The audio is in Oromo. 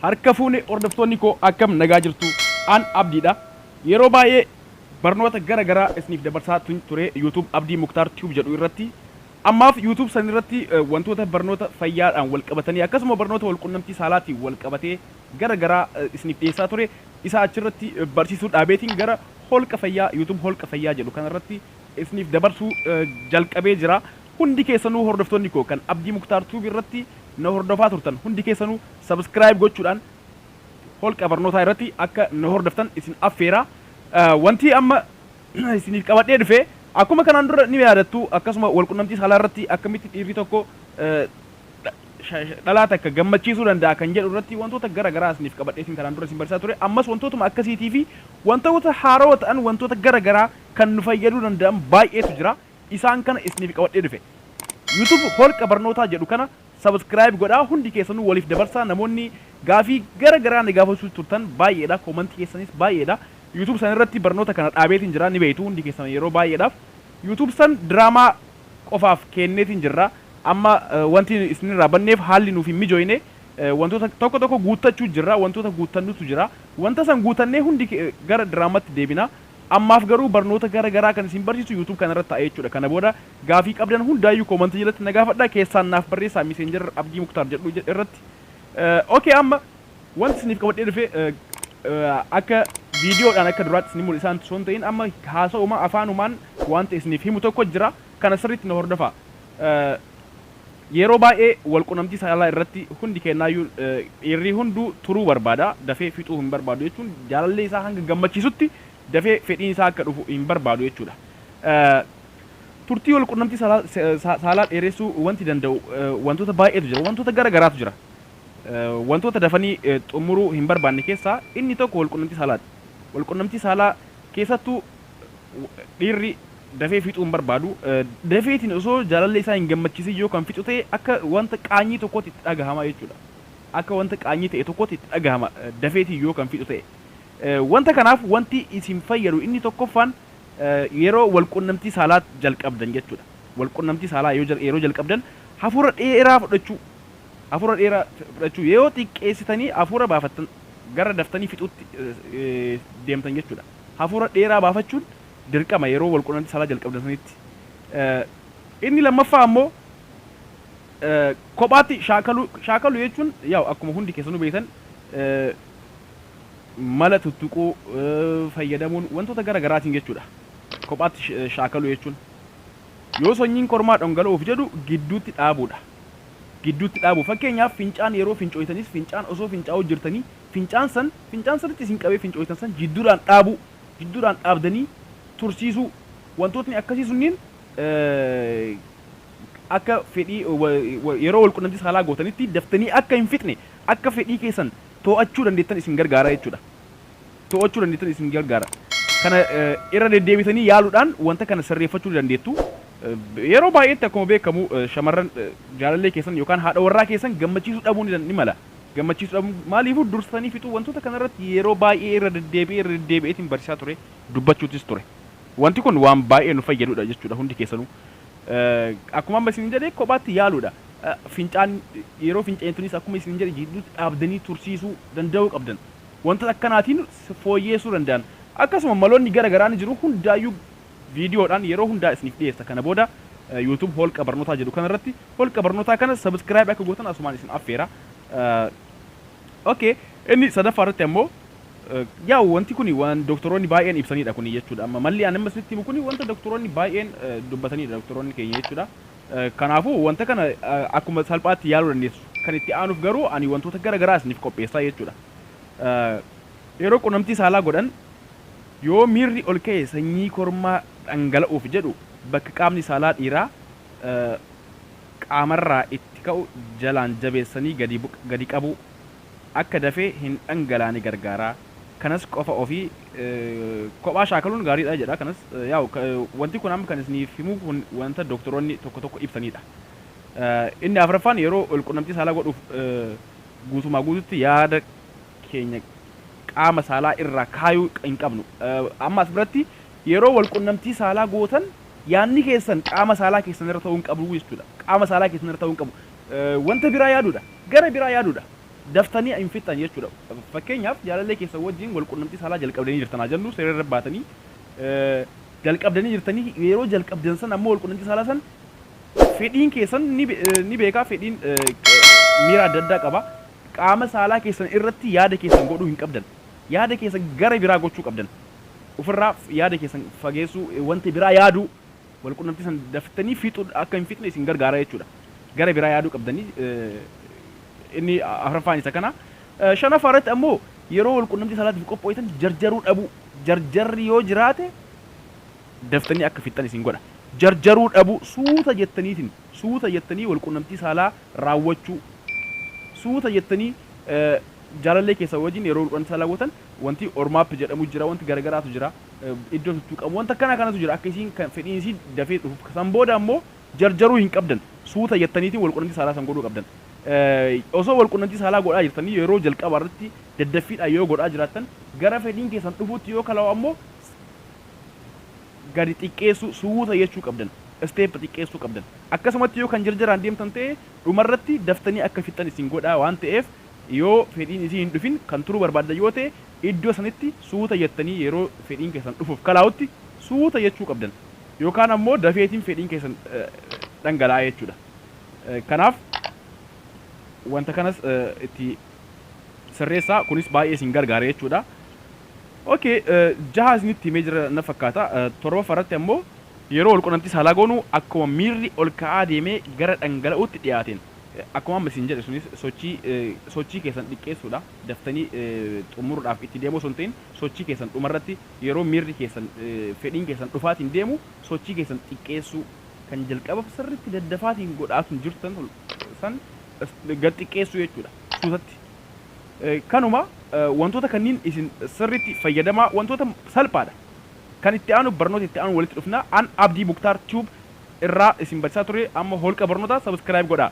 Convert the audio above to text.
Harka fuune, hordoftoonni koo, akkam nagaa jirtu? An Abdiidha. Yeroo baay'ee barnoota gara garaa isiniif dabarsaa ture YouTube Abdii Muktaar Tube jedhu irratti. Ammaaf YouTube san irratti wantoota barnoota fayyaadhaan wal qabatanii, akkasuma barnoota wal qunnamtii saalaatiin wal qabatee gara garaa isiniif dhiyeessaa ture. Isa achirratti barsiisuu dhaabeetiin gara Holqa Fayyaa, YouTube Holqa Fayyaa jedhu kanarratti isiniif dabarsuu jalqabee jira. Hundi keessanuu, hordoftoonni koo kan Abdii Muktaar Tube irratti na hordofaa turtan, hundi keessanuu subscribe gochuudhaan Holqa Barnootaa irratti akka na hordoftan isin affeera. Wanti amma isiniif qabadhee dhufe, akkuma kanaan dura ni yaadattu, akkasuma walqunnamtii saalaa irratti akkamitti dhiirri tokko dhalaa takka gammachiisuu danda'a kan jedhu irratti wantoota gara garaa isiniif qabadhee kanaan dura isin barsiisaa ture. Ammas wantootuma akkasiitii fi wantoota haarawaa ta'an, wantoota gara garaa kan nu fayyaduu danda'an baay'eetu jira. Isaan kana isiniif qabadhee dhufe. YouTube Holqa Barnootaa jedhu kana subscribe godhaa, hundi keessanuu waliif dabarsaa. Namoonni gaafii gara garaa na gaafachuu turtan baay'eedha. Commentii keessanis baay'eedha. YouTube san irratti barnoota kana dhaabeetiin jira, ni beektu hundi keessan. Yeroo baay'eedhaaf YouTube san diraamaa qofaaf kenneetiin jirra. Amma wanti isinirraa banneef haalli nuuf hin mijoyne. Wantoota tokko tokko guuttachuu jirra, wantoota guuttannutu jira. Wanta san guutannee hundi gara diraamatti deebina. Ammaaf garuu barnoota gara garaa kan isin barsiisu YouTube kana irratti ta'a jechuudha. Kana booda gaafii qabdan hundaayyuu commentii jalatti na gaafadha, keessaan naaf barreessaa Messenger Abdii Muktaar jedhu irratti. Okay, amma wanti isiniif qabadhee dhufe akka viidiyoodhaan akka duraatti isin mul'isaan osoo hin ta'in, amma haasa'uma afaanumaan wanta isiniif himu tokko jira. Kana sirriitti na hordofaa. Yeroo baay'ee walqunnamtii saalaa irratti hundi kennaayyuu, dhiirri hunduu turuu barbaada. Dafee fixuu hin barbaadu jechuun jaalallee isaa hanga gammachiisutti dafee fedhiin isaa akka dhufu hin barbaadu jechuudha. Turtii walqunnamtii saalaa dheeressuu wanti danda'u wantoota baay'eetu jira. Wantoota gara garaatu jira. Wantoota dafanii xumuruu hin barbaanne keessaa inni tokko walqunnamtii saalaati. Walqunnamtii saalaa keessattuu dhiirri dafee fixuu hin barbaadu. Dafeetiin osoo jaalallee isaa hin gammachiisin yoo kan fixu ta'e, akka wanta qaanyii tokkotti itti dhagahama jechuudha. Akka wanta qaanyii ta'e tokkotti itti dhagahama dafeetiin yoo kan fixu ta'e. Wanta kanaaf wanti isin fayyadu inni tokkoffaan yeroo walqunnamtii saalaa jalqabdan jechuudha. Walqunnamtii saalaa yeroo jalqabdan hafuura dheeraa fudhachuu. Hafuura dheeraa fudhachuu yoo xiqqeessitanii hafuura baafattan, gara daftanii fixuutti deemtan jechuudha. Hafuura dheeraa baafachuun dirqama yeroo walqunnamtii saalaa jalqabdan sanitti. Inni lammaffaa ammoo kophaatti shaakaluu. Shaakaluu jechuun yaa'u akkuma hundi keessanuu beektan mala tuttuquu fayyadamuun wantoota gara garaatiin jechuudha. Kophaatti shaakaluu jechuun yoo sanyiin kormaa dhangala'uuf jedhu gidduutti dhaabuudha. Gidduutti dhaabu, fakkeenyaaf fincaan yeroo fincooytanis, fincaan osoo fincaa'uu jirtanii fincaan san, fincaan sirriitti isin qabee fincooytan san jidduudhaan dhaabuu, jidduudhaan dhaabdanii tursiisuu, wantootni akkasii sunniin akka fedhii yeroo walqunnamtii saalaa gootanitti daftanii akka hin fixne, akka fedhii keessan to'achuu dandeettan isin gargaara jechuudha. To'achuu dandeettan isin gargaara. Kana irra deddeebitanii yaaluudhaan wanta kana sirreeffachuu dandeettu. Yeroo baay'eetti akkuma beekamu shamarran jaalallee keessan yookaan haadha warraa keessan gammachiisuu dhabuu ni mala. Gammachiisuu dhabuu maaliifuu dursitanii fixuu, wantoota kanarratti yeroo baay'ee irra deddeebi'ee irra deddeebi'eetiin barsiisaa ture, dubbachuutis ture. Wanti kun waan baay'ee nu fayyadudha jechuudha hundi keessanuu. Akkuma amma isin jedhe kophaatti yaaluudha. Fincaan yeroo fincaantunis akkuma isin jedhe jidduutti dhaabdanii tursiisuu danda'uu qabdan. Wantoota akkanaatiin fooyyeessuu danda'an. Akkasuma maloonni gara garaa ni jiru, hundaayyuu viidiyoodhaan yeroo hundaa isiniif dhiyeessa. Kana booda YouTube Holqa Barnootaa jedhu kanarratti, Holqa Barnootaa kana subscribe akka gootan asumaan isin affeera. Okay, inni sadaffaa irratti ammoo yaa'u wanti kuni waan doktoroonni baay'een ibsanidha kuni jechuudha. Amma malli ani amma isinitti himu kuni wanta doktoroonni baay'een dubbatanidha, doktoroonni keenya jechuudha. Kanaafuu wanta kana akkuma salphaatti yaaluu dandeessu. Kan itti aanuuf garuu ani wantoota gara garaa isiniif qopheessaa jechuudha. Yeroo qunnamtii saalaa godhan yoo miirri ol ka'e sanyii kormaa dhangala'uuf jedhu bakka qaamni saalaa dhiiraa qaamarraa itti ka'u jalaan jabeessanii gadi qabuu akka dafee hin dhangalaane gargaara. Kanas qofa ofii kophaa shaakaluun gaariidha jedha. Kanas yaa'u wanti kun amma kan isiniif himu kun wanta doktoroonni tokko tokko ibsanidha. Inni afuraffaan yeroo walqunnamtii saalaa godhuuf guutumaa guututti yaada keenya qaama saalaa irraa kaayuu hin qabnu. Amma as biratti yeroo walqunnamtii saalaa gootan yaadni keessan qaama saalaa keessan irra ta'uu hin qabu jechuudha. Qaama saalaa keessan irra ta'uu hin qabu. Wanta biraa yaaduudha. Gara biraa yaaduudha. Daftanii hin fixxan jechuudha. Fakkeenyaaf, jaalallee keessan wajjin wal qunnamtii saalaa jalqabdanii jirtan haa jennu. Seera irra baatanii jalqabdanii jirtanii, yeroo jalqabdan san ammoo wal qunnamtii saalaa san fedhiin keessan ni beekaa, fedhiin miira adda addaa qaba. Qaama saalaa keessan irratti yaada keessan godhuu hin qabdan. Yaada keessan gara biraa gochuu qabdan. Ofirraa yaada keessan fageessuu, wanta biraa yaaduu, wal qunnamtii san daftanii fixuu akka hin fixne isin gargaara jechuudha. Gara biraa yaaduu qabdanii. Inni afuraffaan isa kana. Shanaffaa irratti ammoo yeroo wal qunnamtii saalaatiif qophooytan jarjaruu dhabuu. Jarjarri yoo jiraate daftanii akka fixxan isin godha. Jarjaruu dhabuu, suuta jettaniitiin, suuta jettanii wal qunnamtii saalaa raawwachuu, suuta jettanii jaalallee keessan wajjin yeroo wal qunnamtii saalaa gootan, wanti warm up jedhamu jira, wanti garagaraatu jira, iddoo tuttuqamu, wanta akkana kanatu jira, akka isiin kan fedhiin isii dafee dhufu. San booda ammoo jarjaruu hin qabdan, suuta jettaniitiin wal qunnamtii saalaa san godhuu qabdan. Osoo wal qunnamtii saalaa godhaa jirtanii yeroo jalqaba irratti daddaffiidhaan yoo godhaa jiraattan, gara fedhiin keessan dhufuutti yoo kala'u ammoo gadi xiqqeessuu, suuta jechuu qabdan, step xiqqeessuu qabdan. Akkasumatti yoo kan jarjaraan deemtan ta'e, dhumarratti daftanii akka fixxan isin godhaa waan ta'eef, yoo fedhiin isii hin dhufin kan turuu barbaaddan yoo ta'e, iddoo sanitti suuta jettanii yeroo fedhiin keessan dhufuuf kalaa'utti suuta jechuu qabdan, yookaan ammoo dafeetiin fedhiin keessan dhangala'aa jechuudha. Kanaaf wanta kanas itti sirreessaa, kunis baay'ee isin gargaara jechuudha. Okay, jaha isinitti himee jira na fakkaata. Torbaffaa irratti ammoo yeroo wal qunnamtii saalaa goonu akkuma miirri ol ka'aa deemee gara dhangala'uutti dhiyaateen, akkuma amma isin jedhe sunis sochii keessan xiqqeessuudha. Daftanii xumuruudhaaf itti deemuu osoo hin ta'in, sochii keessan dhumarratti yeroo miirri keessan, fedhiin keessan dhufaatiin deemu, sochii keessan xiqqeessuu, kan jalqaba sirriitti daddafaatiin godhaatun jirtan san gad xiqqeessuu jechuudha suutatti. Kanuma wantoota kanneen isin sirriitti fayyadamaa, wantoota salphaadha. Kan itti aanu barnoota itti aanu walitti dhufna. An Abdii Muktaar Tube irraa isin barsiisaa ture. Amma Holqa Barnootaa subscribe godhaa.